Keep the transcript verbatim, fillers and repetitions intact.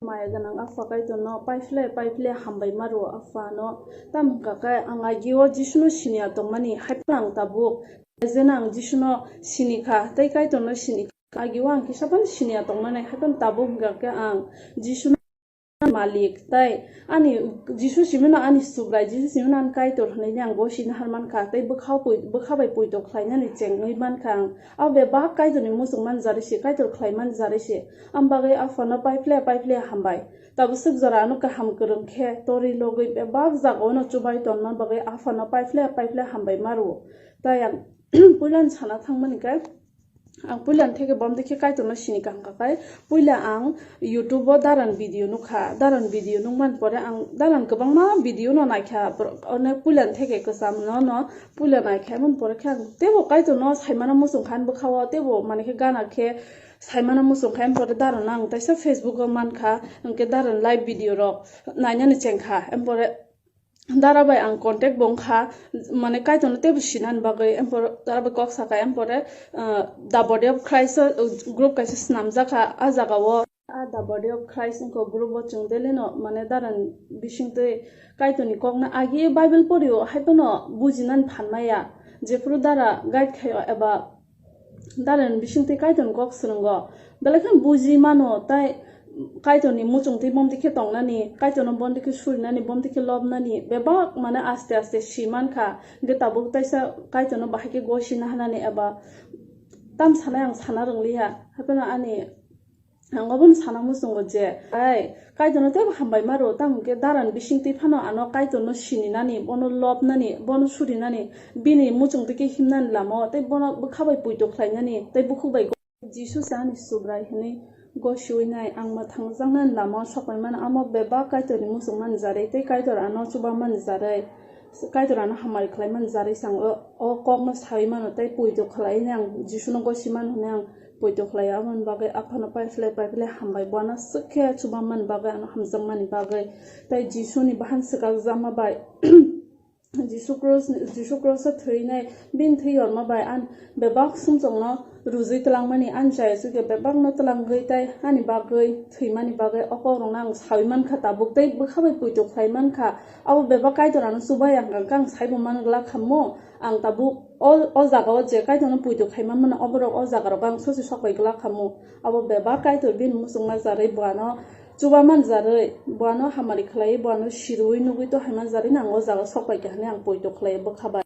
Maya gwnang Apha Kaitorno paiphle paiphle hambai ma rwo Aphano. Tamo hwnkha khe ang agio Jisuno siniya tongmani, haiphano ang tabuk. Jeno ang Jisuno sini kha, tei Kaitorno sini kha. Agio ang kisa phano siniya tongmani, haiphano tabuk hwnkha khe ang Jisuno malik, tei ani Jisu simino ani Subrai, Jisu simino ani Kaitor hwnwi ang bo sini har man kha, tei bwkha pui-, bwkha bai poito khlainani chengwi man kha ang. Abo bebak Kaitorni muchung man jarwi se, Kaitor khlai man jarwi se. Am bagwi Aphano paiphle paiphle hambai. Tabuk swk jora ano kaham kwrwng khe torwi logwi bebak jagao no chubai tonma bagwi Aphano paiphle paiphle hambai ma rwo. Tai ang puilani sana thangmani khe, ang puilani theke bom dikhe Kaitorno sini kaham kha khe, puila ang YouTube o daran video nukha. Daran video nukmani pore ang daran kwbangma video no naikha. Onek puilani theke kwcham no no puila naikha. Emon pore khe ang tebo Kaitorno saimano muchung kha ani bwkhao, tebo mane khe gana khe saimano muchung kha, em pore daron ang taisa Facebook o mankha, hwnkhe daron live video rok nainani chengkha, em pore dara bai ang contact bo wngkha, mane Kaitorno teibo sinani bagwi, em pore dara bai kok sakha, em pore, ah, The Body of Christ o, uh, group kaisa swnamjakha a jagao. A The Body of Christ wngkha group o chwng daily no mane daran bisingtwi Kaitorni kokno agi Bible porio haiphano bujinani phan maya, jephuru dara guide khaio eba Daren bisingtwi Kaitorni kok swrwngo. Belai kheno buji mano, tai Kaitorni muchungtwi bomti khe tongnani, Kaitorno bomti khe surinani, bomti khe lobnani, bebak mane aste aste si mankha. Hwnkhe tabuk taisa Kaitorno bahai khe gosina hanani eba tam sanai ang sana rwngliya. Haiphano ani, ang obono sana muchungo je, ai, Kaitorno teibo hambai ma rwo, tamo hwnkhe daran bisingtwi phano ano Kaitorno sininani, bono lobnani, bono surinani, bini muchungtwi khe himnani lama o, tei bono bwkha bai poito khlainani, tei bukhuk bai go-, Jisu se ani Subrai hwnwi gosiwi nai, ang mwthangjaknani lama o sokpai mano, amo bebak Kaitorni muchung mani jarwi, tei Kaitor ano chuba mani jarwi, Kaitor ano hamari khlai mani jarwi se ang o, o kokno saui mano, tei poito khlai hwnwi ang Jisuno gosi mano hwnwi ang poito khlai o. Aboni bagwi Aphano paiphlai paiphlai hambai, bo ano swk khe chuba mani bagwi, ano hamjakmani bagwi, tei Jisuni bahan swkakjakma bai. Jisu Cross, Jisu Cross o thwinai bini thwi yorma bai ang bebak sumsokno rujui twlangmani, ang chaya chukya bebakno twlangwi tei ani bagwi thwimani bagwi o kokrokno ang saui mankha tabuk tei bwkha bai poito khlai mankha. Abo bebak Kaitor ano chubai ang kha, ang saibo man glak kha mo. Ang tabuk o, o jaga o je Kaitorno poito khai manmano, oborok o jaga rogo ang sosi sok bai glak kha mo. Abo bebak Kaitor bini muchungma jarwi bo ano chuba man jarwi, bo ano hamari khlaiwi, bo ano sirwi nugwi to hai man jarwi no ang o jaga sok pai kha hwnwi ang poito khlai bwkha bai.